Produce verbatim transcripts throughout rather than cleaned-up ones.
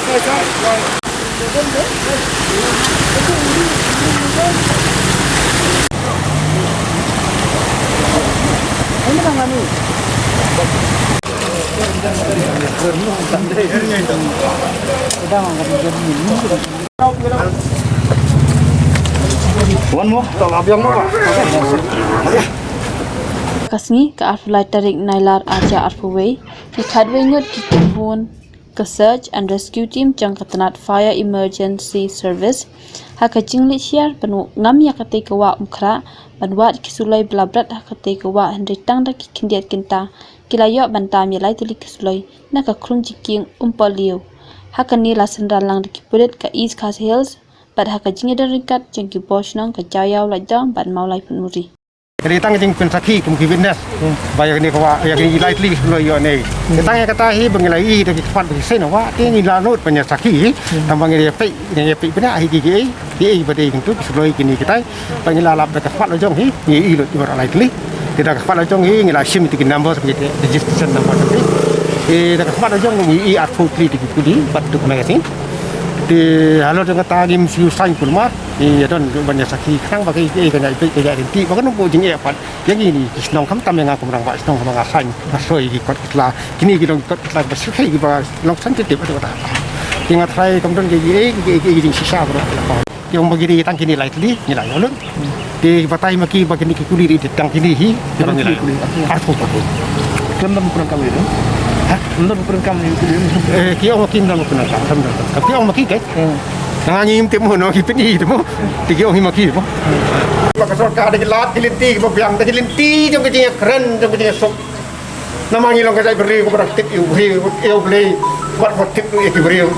One more. Ka sngi ka arphew lai tarik Nailar arhajar arphew wei, ki khatwei ngut ki kynhun ka Search and Rescue Team jong ka tnat Fire Emergency Service ha ka jingleit hiar ban ngam ïa katei ka wah Umkhrah, ban wad ki suloi ba la bret ha katei ka wah, hynrei tang da ki khyndiat kynta ki la ïoh ban tam ïa lai tylli ki suloi na ka khrum jingkieng Umpohliew. Ha kane la synran lang da ki pulit ka East Khasi Hills bad ha ka jingïadon ryngkat jong ki bor shnong ka Jaïaw Laitdom bad Mawlai Phunmuri. Ka dei tang ka jingpynsakhi kum ki witness. Ba ïa kane ka wah, ïa kine ki lai tylli ki suloi ïoh ne. Ka tang ïa kata hi ba ngi la ïohi da ki khmat ba ki seng na wah, te ngi la nud ban ïa sakhi hi. Tang ba ngi ïa peit, ngi ïa peit bniah hi ki, kiei kiei ba dei kyntu ki suloi kine kitai. Ba ngi la lap da ka khmat la jong hi, ngi ïohi lut ïa baroh lai tylli. Te da ka khmat la jong hi ngi la shim ïa ki number, ki registration number ki. Te da ka khmat la jong ngi ïohi arphew tylli ki kuli bad tu ka magazine. Te halor jong kata ngim shu saiñ kulmar. Ngi ïa don ruh ban ïa sakhi khnang ba kiei kiei kan ïa peit, kan ïa ryntih ba kan ym buh jingeh pat ïa ngi ni ki shnong, khamtam ïa nga kum rangbah shnong, ba nga saiñ, nga soi ki kot ki tla. Kine ki long ki kot ki tla ba shu khei ki ba long sensitive haduh katta. Ki nga tharai kam don kiei kiei ki jingshisha baroh ki la paw. Ki ong ba ki dei tang kine lai tylli, ngi la ïoh lut. Ki batai ma ki ba kine ki kuli dei tang kine hi, ki ba ngi la ïoh lut. Arphew, arphew. Khlem don pyndonkam ïa ki. Ha? Khlem don pyndonkam ïa ki. Eh, ki ong ma ki khlem don pyndonkam, khlem don. Ki ong ma ki kai. Nga ngim tip mo, no, ki pyni tip mo. Te ki ong hi ma ki mo. Ba ka sorkar da ki lad ki lynti kiba biang, da ki lynti jong ka jingïakren, jong ka jingïasuk. Namar ngi long ka jaitbynriew kaba dang tip ïa U Blei, ïa U Blei, wat ba tip ïa ki briew.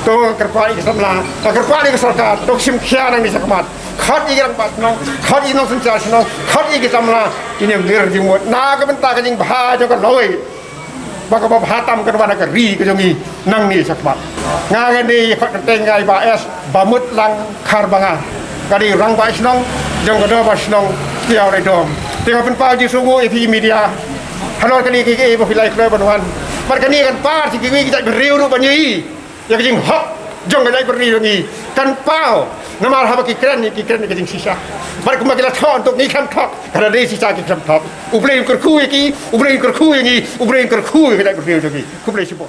To kyrpad ïa ki samla, to kyrpad ïa ka sorkar, to shim khia nangne shakhmat. Khot ïa ki rangbah shnong, khot ïa ki nongsynshar shnong, khot ïa ki samla, kin ïa ngir jingmut na ka bynta ka jingbha jong ka lawei. Ba kaba bha tam kan wan ha ka ri ka jong ngi nangne shakhmat. Nga ngan dei khot kyrteng nga i Bah S Bamutlang Kharbanga. Nga dei rangbah shnong jong ka dorbar shnong Jaïaw Laitdom. Te nga pynpaw jingsngewnguh ïa phi media halor kane kiei kiei ba phi la ïakhlaiñ ban wan. Bad kane kan paw sha kiwei ki jaitbynriew ruh ban ïohi ïa ka jinghok jong ka jaitbynriew jong ngi. Kan paw namar haba ki kren, ki kren ïa ka jingshisha. Bad kumba ki la thoh, ntuk ngi khlem thoh, ka la dei shisha ki khlem thoh. U Blei un kyrkhu ïa ki, U Blei un kyrkhu ïa ngi, U Blei un kyrkhu ïa ka jaitbynriew jong ngi. Khublei shibun.